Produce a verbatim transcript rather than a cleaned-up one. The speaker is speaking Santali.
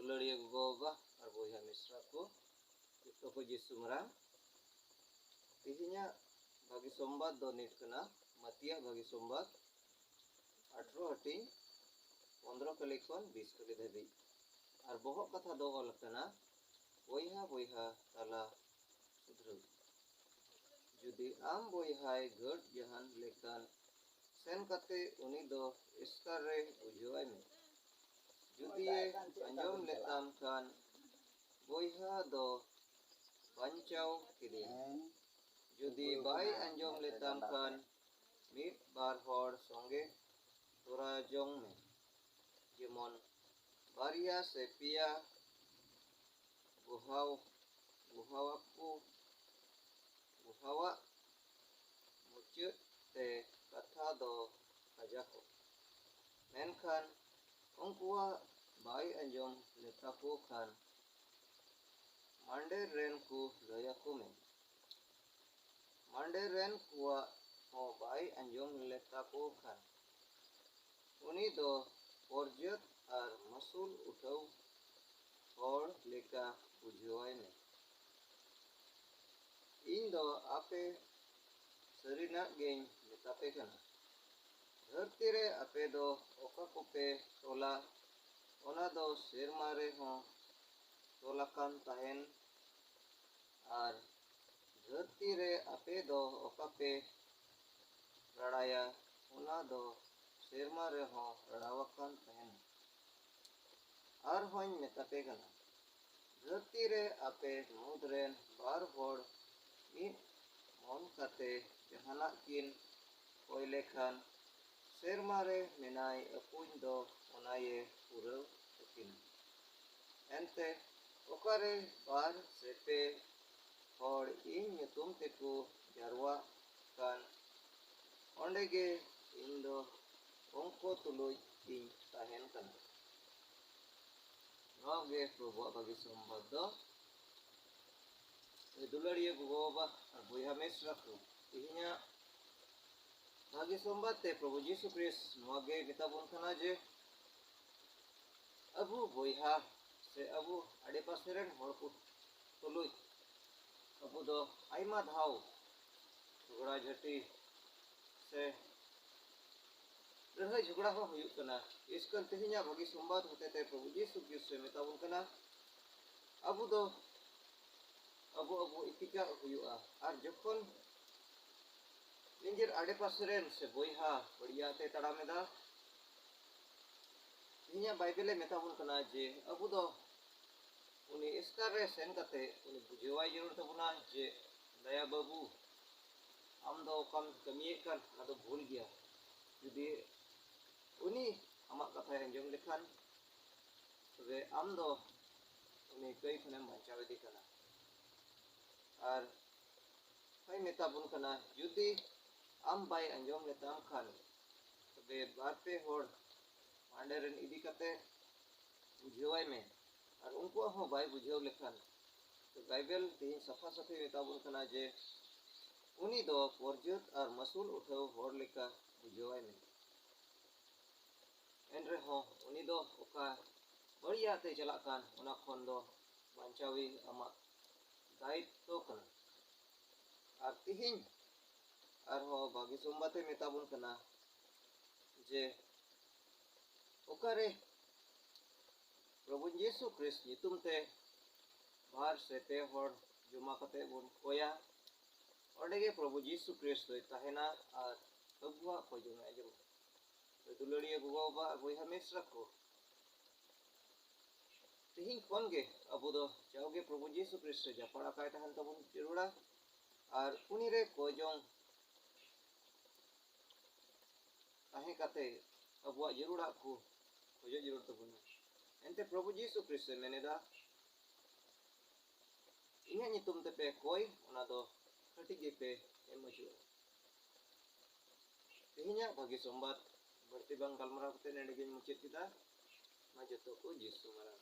ᱫᱩᱞᱟᱹᱲᱤᱭᱟᱹ ᱜᱚᱜᱚ ᱵᱟᱵᱟ ᱟᱨ ᱵᱚᱭᱦᱟ ᱢᱤᱥᱨᱟ ᱠᱚ, ᱡᱚᱛᱚ ᱠᱚ ᱡᱤᱥᱩ ᱢᱟᱨᱟᱝ᱾ ᱛᱮᱦᱮᱧᱟᱜ ᱵᱷᱟᱹᱜᱤ ᱥᱚᱢᱵᱟᱫ ᱫᱚ ᱱᱤᱛ ᱠᱟᱱᱟ, ᱢᱟᱛᱤᱭᱟᱜ ᱵᱷᱟᱹᱜᱤ ᱥᱚᱢᱵᱟᱫ, ᱟᱴᱷᱨᱚ ᱦᱟᱹᱴᱤᱧ, ᱯᱚᱱᱫᱽᱨᱚ ᱠᱟᱹᱞᱤ ᱠᱷᱚᱱ ᱵᱤᱥ ᱠᱟᱹᱞᱤ ᱫᱷᱟᱹᱵᱤᱡ᱾ ᱟᱨ ᱵᱚᱦᱚᱜ ᱠᱟᱛᱷᱟ ᱫᱚ ᱚᱞ ᱟᱠᱟᱱᱟ, ᱵᱚᱭᱦᱟ ᱵᱚᱭᱦᱟ ᱛᱟᱞᱟ ᱥᱩᱫᱷᱨᱟᱹᱣ᱾ ᱡᱩᱫᱤ ᱟᱢ ᱵᱚᱭᱦᱟᱭ ᱜᱷᱟᱹᱴ ᱡᱟᱦᱟᱱ ᱞᱮᱠᱟᱱ, ᱥᱮᱱ ᱠᱟᱛᱮ ᱩᱱᱤ ᱫᱚ ᱮᱥᱠᱟᱨ ᱨᱮ ᱵᱩᱡᱷᱟᱹᱣᱟᱭ ᱢᱮ᱾ ᱡᱩᱫᱤ ᱮ ᱟᱸᱡᱚᱢ ᱞᱮᱛᱟᱢ ᱠᱷᱟᱱ, ᱵᱚᱭᱦᱟ ᱫᱚ ᱵᱟᱧᱪᱟᱣ ᱠᱮᱫᱮᱭᱟ᱾ ᱡᱩᱫᱤ ᱵᱟᱭ ᱟᱸᱡᱚᱢ ᱞᱮᱛᱟᱢ ᱠᱷᱟᱱ, ᱢᱤᱫ ᱵᱟᱨ ᱦᱚᱲ ᱥᱚᱸᱜᱮ ᱛᱚᱨᱟ ᱡᱚᱝ ᱢᱮ, ᱡᱮᱢᱚᱱ ᱵᱟᱨᱭᱟ ᱥᱮ ᱯᱮᱭᱟ ᱜᱚᱦᱟᱣ ᱜᱚᱦᱟᱣᱟᱠᱚ ᱜᱚᱦᱟᱣᱟᱜ ᱢᱩᱪᱟᱹᱫ ᱛᱮ ᱠᱟᱛᱷᱟ ᱫᱚ ᱠᱟᱡᱟᱠᱚ᱾ ᱢᱮᱱᱠᱷᱟᱱ ᱩᱱᱠᱩᱣᱟᱜ ᱵᱟᱭ ᱟᱸᱡᱚᱢ ᱞᱮᱛᱟᱠᱚ ᱠᱷᱟᱱ, ᱢᱟᱸᱰᱮᱨ ᱨᱮᱱ ᱠᱚ ᱞᱟᱹᱭᱟᱠᱚ ᱢᱮ᱾ ᱢᱟᱸᱰᱮᱨ ᱨᱮᱱ ᱠᱚᱣᱟᱜ ᱦᱚᱸ ᱵᱟᱭ ᱟᱸᱡᱚᱢ ᱞᱮᱛᱟᱠᱚ ᱠᱷᱟᱱ, ᱩᱱᱤ ᱫᱚ ᱯᱚᱨᱡᱟᱹᱛ ᱟᱨ ᱢᱟᱹᱥᱩᱞ ᱩᱴᱷᱟᱹᱣ ᱦᱚᱲ ᱞᱮᱠᱟ ᱵᱩᱡᱷᱟᱹᱣᱟᱭ ᱢᱮ᱾ ᱤᱧ ᱫᱚ ᱟᱯᱮ ᱥᱟᱹᱨᱤᱱᱟᱜ ᱜᱮᱧ ᱢᱮᱛᱟᱯᱮ ᱠᱟᱱᱟ, ᱫᱷᱟᱹᱨᱛᱤ ᱨᱮ ᱟᱯᱮ ᱫᱚ ᱚᱠᱟ ᱠᱚᱯᱮ ᱛᱚᱞᱟ, ᱚᱱᱟ ᱫᱚ ᱥᱮᱨᱢᱟ ᱨᱮᱦᱚᱸ ᱛᱚᱞᱟᱠᱟᱱ ᱛᱟᱦᱮᱱ, ᱟᱨ ᱫᱷᱟᱹᱨᱛᱤ ᱨᱮ ᱟᱯᱮ ᱫᱚ ᱚᱠᱟ ᱯᱮ ᱨᱟᱲᱟᱭᱟ, ᱚᱱᱟ ᱫᱚ ᱥᱮᱨᱢᱟ ᱨᱮᱦᱚᱸ ᱨᱟᱲᱟᱣᱟᱠᱟᱱ ᱛᱟᱦᱮᱱᱟ᱾ ᱟᱨᱦᱚᱸᱧ ᱢᱮᱛᱟᱯᱮ ᱠᱟᱱᱟ, ᱫᱷᱟᱹᱨᱛᱤ ᱨᱮ ᱟᱯᱮ ᱢᱩᱫᱽ ᱨᱮᱱ ᱵᱟᱨ ᱦᱚᱲ ᱢᱤᱫ ᱢᱚᱱ ᱠᱟᱛᱮ ᱡᱟᱦᱟᱱᱟᱜ ᱠᱤᱱ ᱠᱚᱭ ᱞᱮᱠᱷᱟᱱ, ᱥᱮᱨᱢᱟ ᱨᱮ ᱢᱮᱱᱟᱭ ᱟᱹᱯᱩᱧ ᱫᱚ ᱚᱱᱟᱭᱮ ᱯᱩᱨᱟᱹᱣ ᱟᱹᱠᱤᱱᱟ᱾ ᱮᱱᱛᱮ ᱚᱠᱟᱨᱮ ᱵᱟᱨ ᱥᱮ ᱯᱮ ᱦᱚᱲ ᱤᱧ ᱧᱩᱛᱩᱢ ᱛᱮᱠᱚ ᱡᱟᱨᱣᱟᱜ ᱠᱟᱱ, ᱚᱸᱰᱮ ᱜᱮ ᱤᱧ ᱫᱚ ᱩᱱᱠᱩ ᱛᱩᱞᱩᱡ ᱤᱧ ᱛᱟᱦᱮᱱ ᱠᱟᱱᱟ᱾ ᱱᱚᱣᱟ ᱜᱮ ᱯᱨᱚᱵᱷᱩᱣᱟᱜ ᱵᱷᱟᱹᱜᱤ ᱥᱚᱢᱵᱟᱫ ᱫᱚ᱾ ᱫᱩᱞᱟᱹᱲᱤᱭᱟᱹ ᱜᱚᱜᱚ ᱵᱟᱵᱟ ᱟᱨ ᱵᱚᱭᱦᱟ ᱢᱤᱥᱨᱟ ᱠᱚ, ᱛᱮᱦᱮᱧᱟᱜ ᱵᱷᱟᱹᱜᱤ ᱥᱚᱢᱵᱟᱫ ᱛᱮ ᱯᱨᱚᱵᱷᱩ ᱡᱤᱥᱩ ᱠᱷᱨᱤᱥᱴ ᱱᱚᱣᱟ ᱜᱮ ᱢᱮᱛᱟ ᱵᱚᱱ ᱠᱟᱱᱟ ᱡᱮ ᱟᱵᱚ ᱵᱚᱭᱦᱟ ᱥᱮ ᱟᱵᱚ ᱟᱰᱮᱯᱟᱥᱮ ᱨᱮᱱ ᱦᱚᱲ ᱠᱚ ᱛᱩᱞᱩᱡ ᱟᱵᱚ ᱫᱚ ᱟᱭᱢᱟ ᱫᱷᱟᱣ ᱡᱷᱚᱜᱽᱲᱟ ᱡᱷᱟᱹᱴᱤ ᱥᱮ ᱞᱟᱹᱲᱦᱟᱹᱭ ᱡᱷᱚᱜᱽᱲᱟ ᱦᱚᱸ ᱦᱩᱭᱩᱜ ᱠᱟᱱᱟ᱾ ᱤᱥᱠᱟᱱ ᱛᱮᱦᱮᱧᱟᱜ ᱵᱷᱟᱹᱜᱤ ᱥᱚᱢᱵᱟᱫ ᱦᱚᱛᱮᱛᱮ ᱯᱨᱚᱵᱷᱩ ᱡᱤᱥᱩ ᱠᱷᱨᱤᱥᱴᱚᱭ ᱢᱮᱛᱟ ᱵᱚᱱ ᱠᱟᱱᱟ, ᱟᱵᱚ ᱫᱚ ᱟᱵᱚ ᱟᱵᱚ ᱤᱯᱤᱠᱟᱜ ᱦᱩᱭᱩᱜᱼᱟ᱾ ᱟᱨ ᱡᱚᱠᱷᱚᱱ ᱱᱤᱡᱮᱨ ᱟᱰᱮᱯᱟᱥᱮ ᱨᱮᱱ ᱥᱮ ᱵᱚᱭᱦᱟ ᱵᱟᱹᱲᱤᱡᱟᱜ ᱛᱮ ᱛᱟᱲᱟᱢ ᱮᱫᱟ, ᱛᱮᱦᱮᱧᱟᱜ ᱵᱟᱭᱵᱮᱞᱮ ᱢᱮᱛᱟ ᱵᱚᱱ ᱠᱟᱱᱟ ᱡᱮ ᱟᱵᱚ ᱫᱚ ᱩᱱᱤ ᱮᱥᱠᱟᱨ ᱨᱮ ᱥᱮᱱ ᱠᱟᱛᱮ ᱩᱱᱤ ᱵᱩᱡᱷᱟᱹᱣᱟᱭ ᱡᱟᱹᱨᱩᱲ ᱛᱟᱵᱚᱱᱟ ᱡᱮ, ᱫᱟᱭᱟ ᱵᱟᱹᱵᱩ, ᱟᱢ ᱫᱚ ᱚᱠᱟᱢ ᱠᱟᱹᱢᱤᱭᱮᱫ ᱠᱟᱱ ᱚᱱᱟ ᱫᱚ ᱵᱷᱩᱞ ᱜᱮᱭᱟ᱾ ᱡᱩᱫᱤ ᱩᱱᱤ ᱟᱢᱟᱜ ᱠᱟᱛᱷᱟᱭ ᱟᱸᱡᱚᱢ ᱞᱮᱠᱷᱟᱱ, ᱛᱚᱵᱮ ᱟᱢ ᱫᱚ ᱩᱱᱤ ᱠᱟᱹᱭ ᱠᱷᱚᱱᱮᱢ ᱵᱟᱧᱪᱟᱣ ᱤᱫᱤ ᱠᱟᱱᱟ᱾ ᱟᱨ ᱦᱚᱸᱭ ᱢᱮᱛᱟ ᱵᱚᱱ ᱠᱟᱱᱟ, ᱡᱩᱫᱤ ᱟᱢ ᱵᱟᱭ ᱟᱸᱡᱚᱢ ᱞᱮᱛᱟᱢ ᱠᱷᱟᱱ, ᱛᱚᱵᱮ ᱵᱟᱨ ᱯᱮ ᱦᱚᱲ ᱦᱟᱸᱰᱮ ᱨᱮᱱ ᱤᱫᱤ ᱠᱟᱛᱮ ᱵᱩᱡᱷᱟᱹᱣᱟᱭ ᱢᱮ᱾ ᱟᱨ ᱩᱱᱠᱩᱣᱟᱜ ᱦᱚᱸ ᱵᱟᱭ ᱵᱩᱡᱷᱟᱹᱣ ᱞᱮᱠᱷᱟᱱ, ᱛᱚ ᱵᱟᱭᱵᱮᱞ ᱛᱮᱦᱮᱧ ᱥᱟᱯᱷᱟ ᱥᱟᱹᱯᱷᱤ ᱢᱮᱛᱟ ᱵᱚᱱ ᱠᱟᱱᱟ ᱡᱮ ᱩᱱᱤ ᱫᱚ ᱯᱚᱨᱡᱟᱹᱛ ᱟᱨ ᱢᱟᱹᱥᱩᱞ ᱩᱴᱷᱟᱹᱣ ᱦᱚᱲ ᱞᱮᱠᱟ ᱵᱩᱡᱷᱟᱹᱣᱟᱭ ᱢᱮ᱾ ᱮᱱ ᱨᱮᱦᱚᱸ ᱩᱱᱤ ᱫᱚ ᱚᱠᱟ ᱵᱟᱹᱲᱤᱡᱟᱜ ᱛᱮ ᱪᱟᱞᱟᱜ ᱠᱟᱱ, ᱚᱱᱟ ᱠᱷᱚᱱ ᱫᱚ ᱵᱟᱧᱪᱟᱣᱤᱡ ᱟᱢᱟᱜ ᱫᱟᱭᱤᱛᱛᱚ ᱠᱟᱱᱟ᱾ ᱟᱨ ᱛᱤᱦᱤᱧ ᱟᱨᱦᱚᱸ ᱵᱷᱟᱹᱜᱤ ᱥᱚᱢᱵᱟᱫ ᱮ ᱢᱮᱛᱟ ᱵᱚᱱ ᱠᱟᱱᱟ ᱡᱮ ᱚᱠᱟᱨᱮ ᱯᱨᱚᱵᱷᱩ ᱡᱤᱥᱩ ᱠᱷᱨᱤᱥᱴ ᱧᱩᱛᱩᱢ ᱛᱮ ᱵᱟᱨ ᱥᱮ ᱯᱮ ᱦᱚᱲ ᱡᱚᱢᱟ ᱠᱟᱛᱮ ᱵᱚᱱ ᱠᱚᱭᱟ, ᱚᱸᱰᱮ ᱜᱮ ᱯᱨᱚᱵᱷᱩ ᱡᱤᱥᱩ ᱠᱷᱨᱤᱥᱴ ᱫᱚᱭ ᱛᱟᱦᱮᱱᱟ ᱟᱨ ᱟᱵᱚᱣᱟᱜ ᱠᱚᱭ ᱡᱚᱝ ᱮ ᱟᱸᱡᱚᱢᱟ᱾ ᱫᱩᱞᱟᱹᱲᱤᱭᱟᱹ ᱜᱚᱜᱚ ᱵᱟᱵᱟ ᱟᱨ ᱵᱚᱭᱦᱟ ᱢᱤᱥᱨᱟ ᱠᱚ, ᱛᱮᱦᱮᱧ ᱠᱷᱚᱱ ᱜᱮ ᱟᱵᱚ ᱫᱚ ᱡᱟᱣᱜᱮ ᱯᱨᱚᱵᱷᱩ ᱡᱤᱥᱩ ᱠᱷᱨᱤᱥᱴ ᱡᱟᱯᱟᱲ ᱟᱠᱟᱭ ᱛᱟᱦᱮᱱ ᱛᱟᱵᱚᱱ ᱡᱟᱹᱨᱩᱲᱟ᱾ ᱟᱨ ᱩᱱᱤ ᱨᱮ ᱠᱚᱭ ᱡᱚᱝ ᱛᱟᱦᱮᱸ ᱠᱟᱛᱮ ᱟᱵᱚᱣᱟᱜ ᱡᱟᱹᱨᱩᱲᱟᱜ ᱠᱚ ᱠᱷᱚᱡᱚᱜ ᱡᱟᱹᱨᱩᱲ ᱛᱟᱵᱚᱱᱟ᱾ ᱮᱱᱛᱮ ᱯᱨᱚᱵᱷᱩ ᱡᱤᱥᱩ ᱠᱷᱨᱤᱥᱴ ᱮ ᱢᱮᱱ ᱮᱫᱟ, ᱤᱧᱟᱹᱜ ᱧᱩᱛᱩᱢ ᱛᱮᱯᱮ ᱠᱚᱭ, ᱚᱱᱟ ᱫᱚ ᱠᱟᱹᱴᱤᱡ ᱜᱮᱯᱮ ᱮᱢ ᱦᱚᱪᱚᱜᱼᱟ᱾ ᱛᱮᱦᱮᱧᱟᱜ ᱵᱷᱟᱹᱜᱤ ᱥᱚᱢᱵᱟᱫ ᱵᱟᱹᱲᱛᱤ ᱵᱟᱝ ᱜᱟᱞᱢᱟᱨᱟᱣ ᱠᱟᱛᱮ ᱱᱚᱰᱮ ᱜᱤᱧ ᱢᱩᱪᱟᱹᱫ ᱠᱮᱫᱟ᱾ ᱢᱟ ᱡᱚᱛᱚ ᱠᱚ ᱡᱤᱥᱩ ᱢᱟᱨᱟᱝ᱾